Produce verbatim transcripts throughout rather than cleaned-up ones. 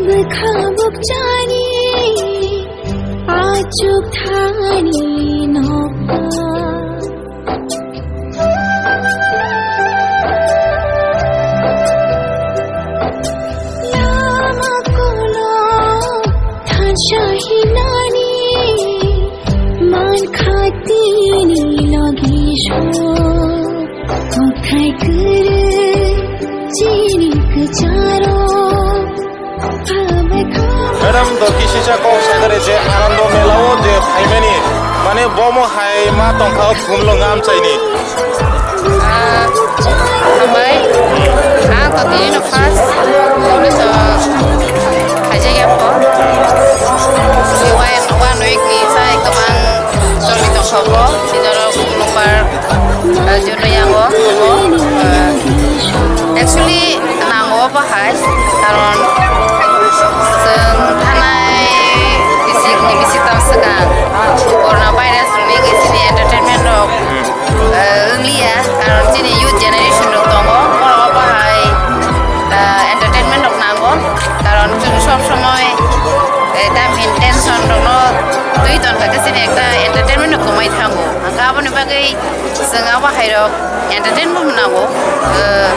Bwkha bukchani achuk thani nokha. Lama kono thansa hinani man khatini logi so. Kothai kwrwi chini kwcharo. Madam, do kisisa kok sagare je Anando Mela o je phaimani, mane bomo hai ma tongkha o thumlo ngam chaini. Ah, hambai. Ang to tini no first, tini to haja ya po. Wai, one week ni sa ek to bang choli tongkha po. Sinoro number Ah, Juno yango, ah, actually, nango bahai, karon chwng thanai bisik ni bisik tam swkang, corona virus rwni chini entertainment rok, ah, wngliya, karon chini youth generation rok tongo, borok bahai, ah, entertainment rok nango, karon chwng sob somoi, eh, tamhin tension rokno twi ton kha khe chini ekta entertainment rok kwmai thango, hwnkhe aboni bagwi. Chwng abo hairok entertainment nango, eh,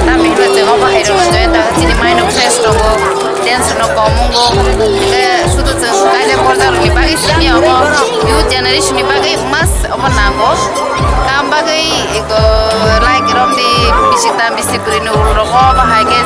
tamni hwnba chwng abo hairok join ta chini mind rok fresh tongo, tension rok kom wngo, hwnkhe sudu chwng kaisa borok ni bagwi simi abo youth generation ni bagwi mas abo nango, kam bagwi eko like romdi bisik tam bisik kwrwi nw rok o bahai khe